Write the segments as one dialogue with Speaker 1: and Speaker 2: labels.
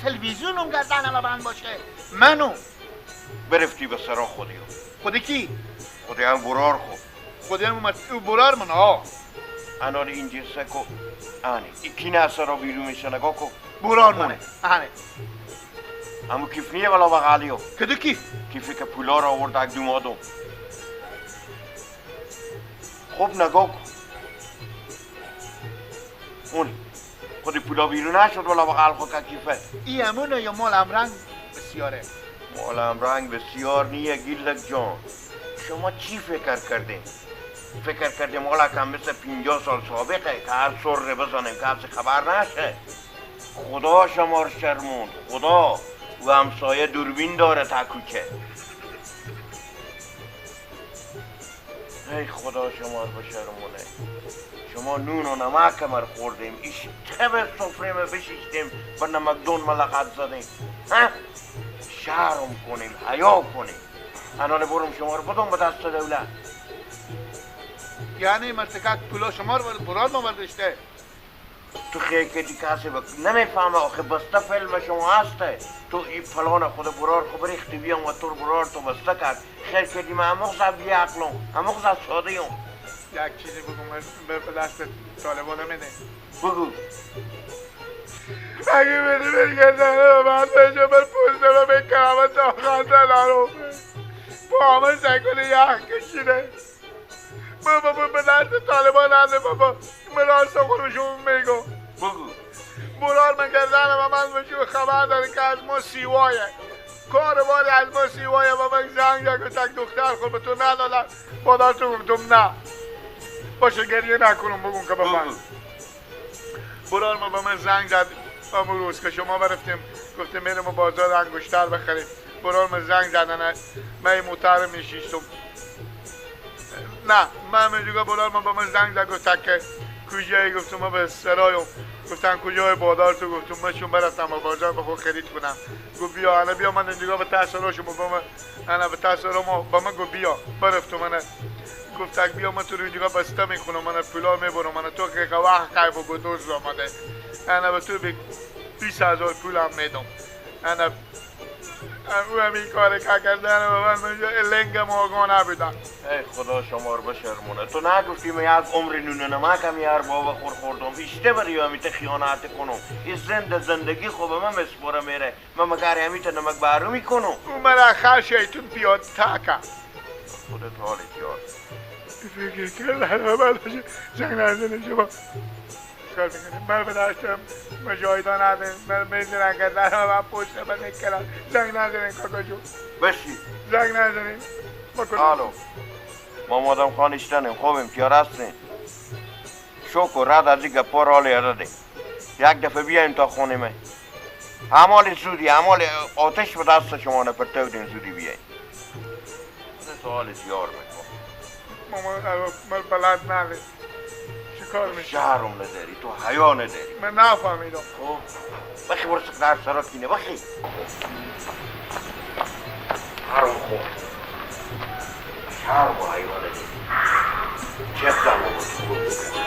Speaker 1: تلویزیونم گردن بند باشه منو
Speaker 2: برفتی به سرا خودیو.
Speaker 1: خودی کی؟
Speaker 2: خودی هم برار خو.
Speaker 1: خودی هم اومد برار من ها.
Speaker 2: انان اینجا سکو آنی ایکی نه سرا بیرون میشه نگاه کو.
Speaker 1: برار منه. آنه.
Speaker 2: امو کیف نیه ولا بغالیو.
Speaker 1: کدو کیف؟
Speaker 2: کیفی که پولا را آورد اک دومادم. خوب نگاه کو. اون خودی پولا بیرون نشد ولا بغل خود که کیفه.
Speaker 1: ای امونه یا مال امرنگ بسیاره.
Speaker 2: مال رنگ بسیار نیه گیلک جان. شما چی فکر کردین؟ فکر کردیم حالا کم مثل 50 سال سابقه که هر سر بزنیم که هرچی خبر نشه. خدا شما رو شرموند، خدا. و همسایه دوربین داره تا کوچه. ای خدا شما رو بشرمونه. شما نون و نمک مر خوردیم، ایش تب سفره ما بشیشتیم با نمکدون ملقت زدیم. ها؟ شرم کنیم، حیا کنیم. انال برم شما رو بدم به دست دولت.
Speaker 1: یعنی مرتکک پولا شما رو برار ما برداشته.
Speaker 2: تو خیلی که دی کسی نمیفهمه آخه بسته فیلم شما هسته. تو این پلان خود برار خب ریختی بیام و تو برار تو بسته کرد. خیلی که دی من اموخ زد بی عقلم، اموخ زد ساده یم.
Speaker 1: یک چیزی بگم به دست طالبان نمیده.
Speaker 2: بگو.
Speaker 1: اگه بری برگردن من بشه بر پوزه رو بکنم و تا خنده نرم با همه سکن یخ کشیده بابا به دست طالبان نده بابا من راست خودشون میگم.
Speaker 2: بگو.
Speaker 1: برار من گردن و من بشه خبر داره که از ما سیوایه کار باری از ما سیوایه و من زنگ زد که تک دختر خود به تو ندادم با تو گفتم نه باشه گریه نکنم بگم که به من برار ما به من زنگ زد امو روز که شما برفتیم گفتیم میریم بازار انگشتر بخریم. برار من زنگ زدن من این موتر میشیشتم نه من میگم برار من به من زنگ زد گفت که کجایی گفتم من به سرایم. گفتن کجای بازار تو گفتم من چون برفتم به بازار به خود خرید کنم. گفت بیا انا بیا من اینجا به تاثیر شما با من انا به تاثیر ما با من گفت بیا برفتم من گفت بیا من تو رو اینجا بسته میکنم من پولا میبرم من تو که وقت قیب و گدوز آمده انا به تو 20,000 پولم میدم. انا او هم این کار که کردن و من لنگ ماگا نبودم.
Speaker 2: ای خدا شما رو بشرمونه. تو نگفتی من یک عمر نون نمکم یه بابا خور خوردم اشته بری همیته خیانت کنم. این زنده زندگی خوب من مسپوره میره من مگر همیته نمک برو میکنم.
Speaker 1: او من آخر شیطون پیاد تاکم
Speaker 2: خودت حالت یاد
Speaker 1: فکر کردن من زنگ نزنه شما کار میکنیم من به دستم مجاهدان نداریم من میزنن کردن من پشت من نکردن زنگ نزنین کاکا جون
Speaker 2: بشی
Speaker 1: زنگ نزنین.
Speaker 2: الو ما مادم خانشتنیم خوبیم کیار هستیم شکر رد از این گپا را یادیم یک دفعه بیایم تا خونه من همال زودی همال آتش به دست شما نپرته بودیم زودی بیایم. سوال یار میکن
Speaker 1: مامان من بلد نداریم چیکار میشه؟
Speaker 2: شهرم نداری تو حیا نداری
Speaker 1: من نفهمیدم.
Speaker 2: خب بخی برو در سرا کینه بخی حرم خور شهرم و حیا نداری چه اقدام بود خوب بکنم.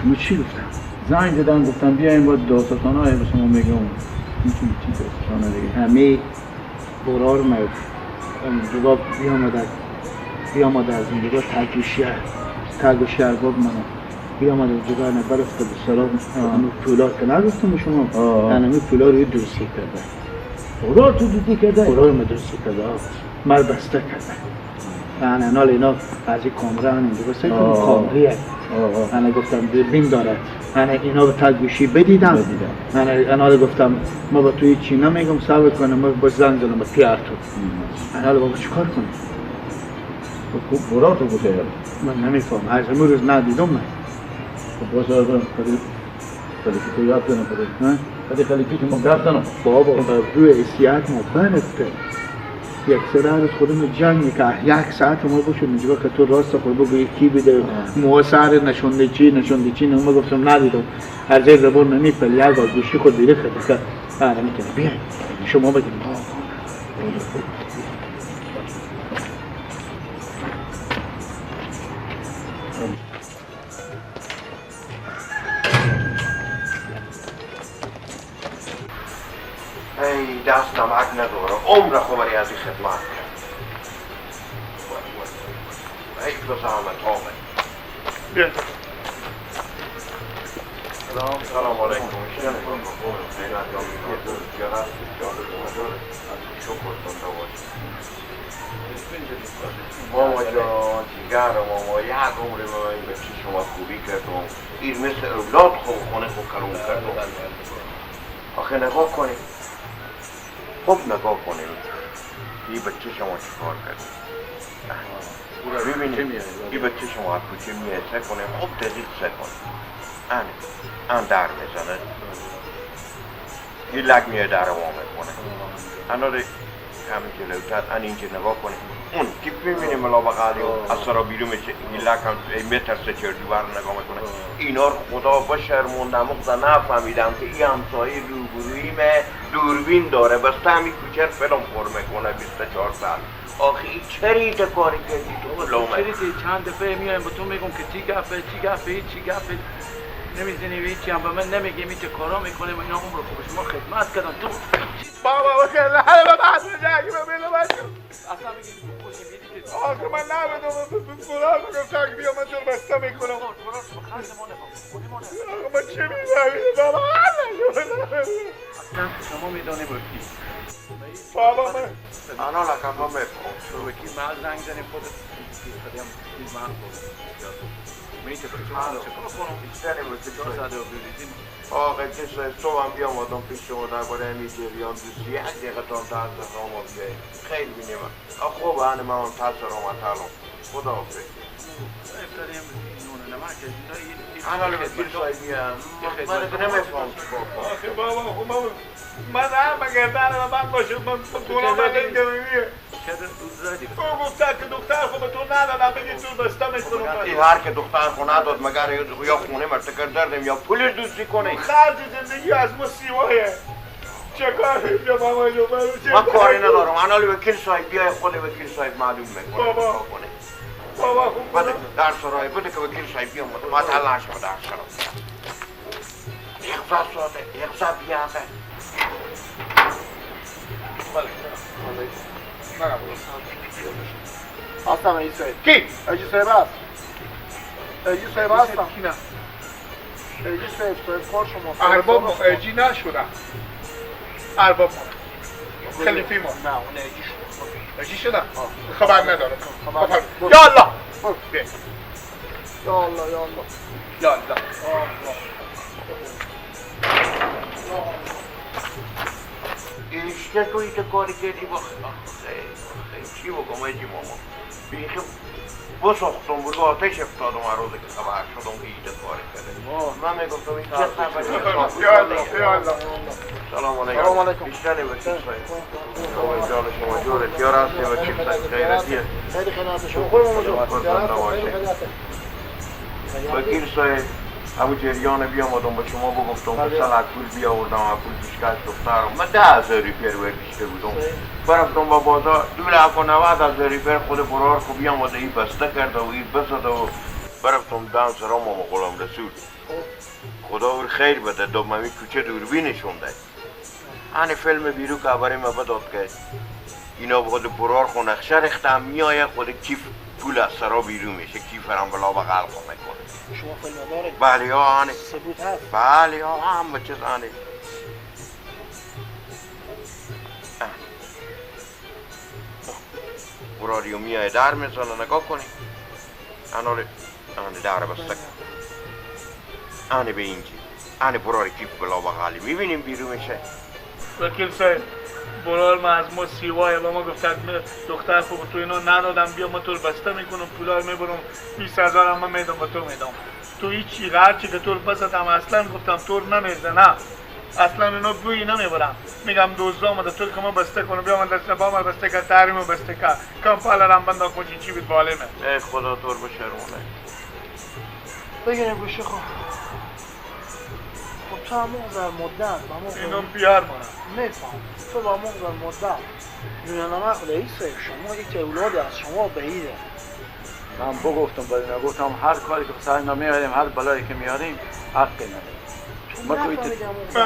Speaker 3: شما چی گفتم؟ زنگ زدن گفتم بیایم با داستان های به شما میگم میتونی چی داستان دیگه
Speaker 4: همه برار ما جواب بیامده از اونجا تگوشی ارباب منو بیامده اونجا نبرفته به سلام همه پولا که نگفتم به شما همه پولا روی دوستی کرده.
Speaker 3: برار تو دوستی کرده؟
Speaker 4: برار ما دوستی کرده مر بسته کرده انا نال اینا از این کامره اینجا سه کامریه انا گفتم دوربین داره انا اینا به تگوشی بدیدم انا گفتم ما با توی چی نمیگم صبر کنم ما با زنگ زدم با پیار تو انا بابا چیکار کنم؟
Speaker 3: خوب برار تو بوده
Speaker 4: من نمیفهم از امروز روز ندیدم من.
Speaker 3: خب باز آردم خلیفی تو یاد دارم خلیفی که ما گرفتنم
Speaker 4: بابا روی اسیت ما برفته یک سر خودم جنگ میکرد یک ساعت ما گفتم اینجا که تو راست خود بگو کی بده مو سر نشونده چی نشونده چی نه ما گفتم ندیدم از این زبان نمیپل یک بار گوشی خود بیره کرد که آره میتونه بیای شما بگید.
Speaker 2: ای دست نمک نداره عمر خبری از این خدمت کرد. ای به زحمت آمد.
Speaker 1: بیا.
Speaker 2: سلام علیکم. ماما جان جیگر ماما یک عمر من این بچه شما خوبی کردم این مثل اولاد خوب خونه خوب کلون کردم. آخه نگاه کنیم خوب نگاه کنیم این بچه شما چی کار کرد ببینیم این بچه شما از کوچه میه سه کنه خوب دقیق سه کنه ان در میزنه این لگ میه در ما میکنه اناره کمی جلوتر ان اینجا نگاه کنیم اون که میبینیم ملا بغلی از سرا بیرون میشه این لگ هم میترسه چه دیوار نگاه میکنه. اینا رو خدا بشرموندم و نفهمیدم که این همسایه روبرویمه دوربین داره بس همین کوچر فلم خور میکنه 24 ساعت. آخه این چریت کاری کردی تو لومه
Speaker 3: چریتی چند دفعه میایم با تو میگم که چی گفه چی گفه چی گفه نمیزنی هیچی هم به من نمیگی میچه کارا میکنه و اینا عمر خوب شما خدمت کردم تو
Speaker 1: بابا بخیر نه به بعد نگی به بچه
Speaker 3: اصلا میگی خوشی میدی که
Speaker 1: آخه من نمیدونم قرار گفتم که بیا من تو رو بسته میکنم. آخه من چه میفهمیدم بابا
Speaker 3: اصلا شما میدانی با کی
Speaker 1: بابا من
Speaker 2: انا لکم با میفهم
Speaker 3: تو کی محل زنگ زنیم خودت خودم محل میته
Speaker 2: آقا چه صبح هم بیامدم پیش شما درباره همین جریان دوستی یک دقیقه تا هم ترس ما بیاییم خیلی بینیم. خوب هنه من هم ترس آمد الان خدا حافظ. انا وکیل صاحب میام من دیگه نمیفهم چیکار کنم.
Speaker 1: آخه بابا خب من هم گردن من باشه من گناه من نمی‌دونم. تو گفته که دختر خود تو ندادم بگی تو بسته میکنم.
Speaker 2: این هر که دختر خو نداد مگر یا خونه مرتکر دردم یا پول دوستی کنه.
Speaker 1: خرج زندگی از ما سیوایه. چه کاری بیا ماما جو
Speaker 2: من کاری ندارم. انا وکیل صاحب بیای خود وکیل صاحب معلوم میکنه.
Speaker 1: بابا بابا خوب
Speaker 2: بده در سرای بده که وکیل صاحب بیام ما تلاش ما در سرای یک ساعت یک ساعت بیاده.
Speaker 4: هستم ایجی صاحب.
Speaker 1: کی؟
Speaker 4: ایجی صاحب هست. ایجی صاحب هستم.
Speaker 1: کی نه؟
Speaker 4: ایجی صاحب صاحب کار شما.
Speaker 1: ارباب ما ایجی نشدم. ارباب ما. خلیفی ما.
Speaker 4: نه اون ایجی شد.
Speaker 1: ایجی شدم؟ خبر ندارم. خبر. یا الله.
Speaker 4: یا الله یا الله.
Speaker 1: یا الله.
Speaker 2: ایشته توی که کاری کردی با چی بگم ایجی ماما بیخی بساختم بود آتش افتادم هر روزی که خبر شدم که ایده کاری کرده. من میگفتم این چه خبری.
Speaker 1: یا الله.
Speaker 2: سلام علیکم. بیشتر وکیل صاحب آقای جان شما جوره تیار هستی وکیل صاحب خیرتیه
Speaker 4: خیلی خدمت شما خودم
Speaker 2: وکیل صاحب همون جریان بیامدم به شما بگفتم که سال پول بیاوردم و پول پیشکش دخترم من 10,000 ریپر بیشتر بودم برفتم با بازار 2,90,000 ریپر خود برار خب بیامده این بسته کرده و این بسده و برفتم دم سرام و غلام رسول خدا او خیر بده دومی کوچه دوربینشون ده ان فیلم بیرو که برای ما بداد که اینا خود برار خو نقشه ریختم میایه خود کیف پول از سرا بیرون میشه کیف هم بلا بغل خو میکنه.
Speaker 4: شما فیلم دارید؟
Speaker 2: بله ها آنه
Speaker 4: ثبوت هست؟
Speaker 2: بله ها همه چیز آنه. براریو میایه در میزنه نگاه کنی اناره آنه در بسته آنه به اینجی آنه براری کیف بلا بغلی میبینیم بیرون میشه.
Speaker 1: وکیل صاحب برار ما از ما سیوای با ما گفتن دختر خوب تو اینا ندادم بیا ما تو رو بسته میکنم پولا رو میبرم 20,000 هم من میدم به تو میدم تو هیچی هرچی که تو رو بزدم اصلا گفتم تو رو نمیزنم. اصلا اونا بوی نمیبرم. میگم دوزا اومده تو که ما بسته کنم بیا من دست با من بسته کرد تحریم بسته کرد کمپالا رم بنده خوشی چی بود بالمه.
Speaker 2: ای خدا تور بشرمونه.
Speaker 5: بگیریم گوشه خب. خب تو همون در مدت با همون
Speaker 1: اینم پیار منم.
Speaker 5: میفهم. تو با همون در مدت جونانما خداییسه شما یک اولاد از شما بعیده.
Speaker 3: من بگفتم برای اینا گفتم هر کاری که سر اینا میاریم هر بلایی که میاریم حق نداریم.
Speaker 1: من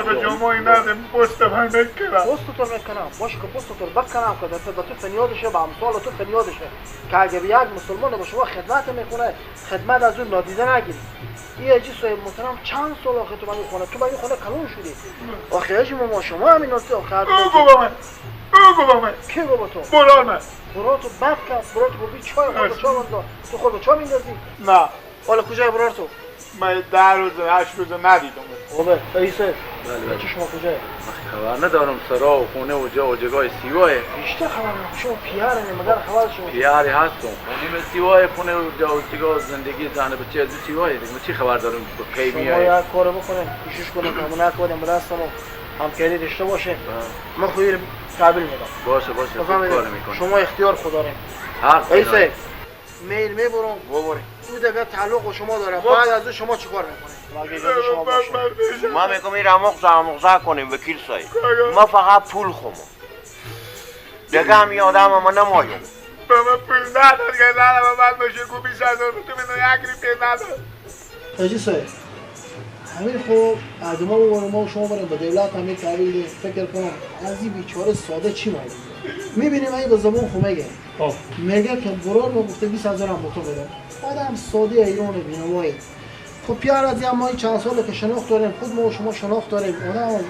Speaker 1: به جمعی ندیم پست من میکنم.
Speaker 5: پست تو میکنم باشه که پست تو بکنم که به تو فنیادشه به امثال تو فنیادشه که اگه یک مسلمان به شما خدمت میکنه خدمت از اون نادیده نگیری. این عجیب صاحب محترم چند سال آخه تو بنی خونه تو بنی خونه کلون شدی. آخه عجیب ما شما همین ناسی آخر.
Speaker 1: او گفت من او گفت من
Speaker 5: کی گفت تو؟
Speaker 1: برار من
Speaker 5: برار تو بد کرد برار تو گفت چای خود به چای انداز تو خود به چای میندازی؟
Speaker 1: نه.
Speaker 5: حالا کجای برار تو؟
Speaker 1: من 10 روز 8 روز ندیدم.
Speaker 5: خوبه ایسه بچه شما کجایه؟
Speaker 3: من خبر ندارم سرا و خونه و جا و جگاه سیواه.
Speaker 5: بیشتر خبر ندارم شما پیاره مگر خبر شما
Speaker 3: پیاری هستم خونه سیواه خونه و جا و جگاه زندگی زن بچه از سیواه دیگه من چی خبر دارم به کی میای؟
Speaker 5: شما یک کارو بکنیم کوشش کنیم که همون نکنیم به دستمون همکاری داشته باشه. من خودی تحویل میدم.
Speaker 3: باشه باشه خوب کار میکنی.
Speaker 5: شما اختیار خود دارین.
Speaker 3: حق
Speaker 5: ایسه میل میبرم
Speaker 2: ببریم.
Speaker 5: او دیگه تعلق شما داره. بعد از او شما چیکار میکنید؟ اگه اجازه شما باشه.
Speaker 2: ما میگم این مغزه کنیم وکیل صاحب. ما فقط پول خمو. دیگه هم یه آدم ما نمایم.
Speaker 1: به من پول نداد که ندادم بعد باشه کو 20,000 تو منو یک ریپی نداد.
Speaker 5: حاجی صاحب همین خب از ما ببرم ما و شما بریم به دولت همین تحویل فکر کنم از این بیچاره ساده چی مایه میبینیم این به زبان خو میگه میگه که برار ما گفته 20,000 هم تو بده. آدم ساده ایران بینوایی. خب پیار از یه ما چند ساله که شناخت داریم خود ما و شما شناخت داریم آدم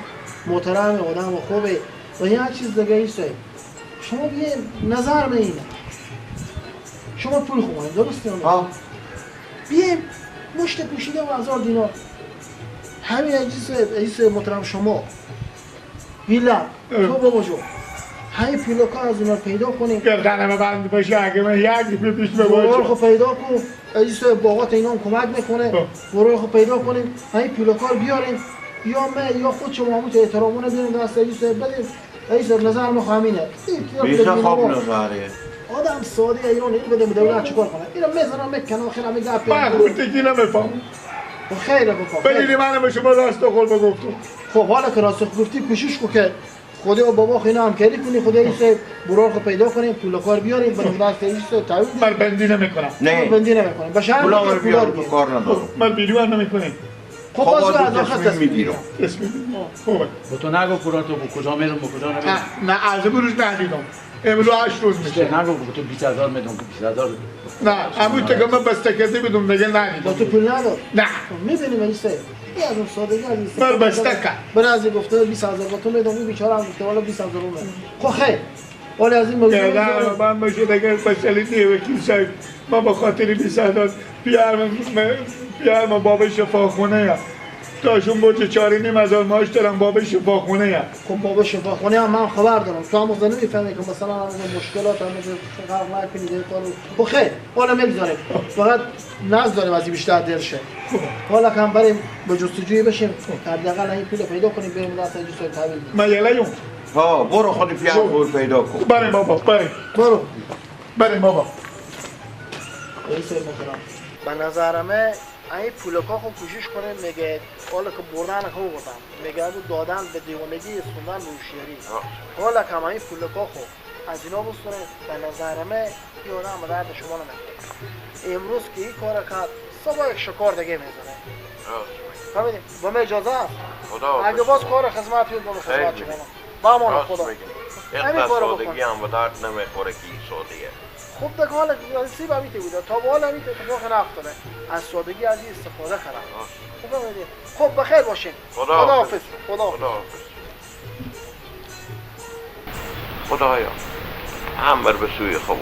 Speaker 5: محترم آدم خوبه و یه چیز دیگه ایست شما بیه نظر من اینه شما پول خوبانید درسته؟ بیه مشت پوشیده و 1000 دینار همین عزیز محترم شما ویلا تو بابا جو همین پیلوکا از اینا پیدا کنیم
Speaker 1: گردنم بند باشه اگه من یک پیش بباشه
Speaker 5: خب پیدا کن عزیز باقات اینا هم کمک میکنه برو خب پیدا کنیم همین پیلوکا رو بیاریم یا من یا خود شما همون احترامونه بیاریم دست عزیز بدیم. عزیز نظر ما همینه.
Speaker 2: بیشتر خواب نظره
Speaker 5: آدم ساده ایران اینو بده دولت چیکار کنه اینو میزنم میکنه آخر میگه
Speaker 1: من خودتگی نمیفهم.
Speaker 5: خیلی بکن
Speaker 1: بگیری منم به شما راست قول بگفتم.
Speaker 5: خب حالا که راست گفتی کوشش کو که خدا و بابا خیلی همکاری کنی خدا ایسه برار خو پیدا کنیم پول کار بیاریم بریم دست ایسه تعویض.
Speaker 1: من بندی نمیکنم.
Speaker 2: نه
Speaker 5: بندی نمیکنم بشر
Speaker 2: پول بیاریم کار ندارم.
Speaker 1: من بیرون نمیکنم.
Speaker 5: خب باز از آخر
Speaker 2: تصمیم میگیرم.
Speaker 1: خوبه
Speaker 3: با تو نگو پورا تو کجا میرم با کجا نمیرم.
Speaker 1: نه از روز ندیدم امروز 8 روز میشه.
Speaker 3: نگو تو 20,000 میدم که 20,000
Speaker 1: نه امروز که من بسته کردی بدم دیگه ندیدم.
Speaker 5: با تو پول نداد.
Speaker 1: نه
Speaker 5: میبینیم ایسه یه از اون سادگی از این
Speaker 1: من بسته کرد.
Speaker 5: برازی گفته 20,000 با تو میدم اون بیچاره هم گفته والا 20,000 میدم. خب خیر ولی از این موضوع
Speaker 1: نه من باشه دیگه مسئله نیه وکیل صاحب. ما با خاطر 20,000 پیارم بابا شفاخونه یا تاشون بود 4,500 ماش دارم بابا شفاخونه یا.
Speaker 5: خب بابا شفاخونه هم من خبر دارم تو هم نمیفهمی که مثلا مشکلات هم غرق نکنید این کارو. خب خیر حالا میگذاریم فقط نذاریم از این بیشتر دیر شه. حالا کم بریم به جستجوی بشیم حداقل این پول پیدا کنیم بریم دست جستجوی تحویل بدیم.
Speaker 1: من یلایم.
Speaker 2: ها برو خودی پیار پول پیدا کن.
Speaker 1: بریم بابا بریم.
Speaker 5: برو.
Speaker 1: بریم بابا.
Speaker 5: به نظرمه این پولکا خب کوشش کنه میگه حالا که بردن خب بردن میگه بود دادن به دیوانگی سوندن به هوشیاری حالا که این پولکا خب از اینا بسونه به نظرمه این آدم درد شما نمیخوره. امروز که این کار کرد صبح یک شکار دیگه میزنه. فهمیدیم؟ با من اجازه است؟ اگه باز کار خدمت بود با خدمت شما با امان خدا.
Speaker 2: همین کارو بکن. سادگی هم به درد نمیخوره که این سادگیه.
Speaker 5: خب دیگه حالا سیب هم میته بوده تا به حال هم اتفاق نیفتاده. از سادگی از این استفاده کردم. خب فهمیدیم. خب بخیر باشین. خداحافظ. خداحافظ.
Speaker 2: خدایا امر به سوی خود.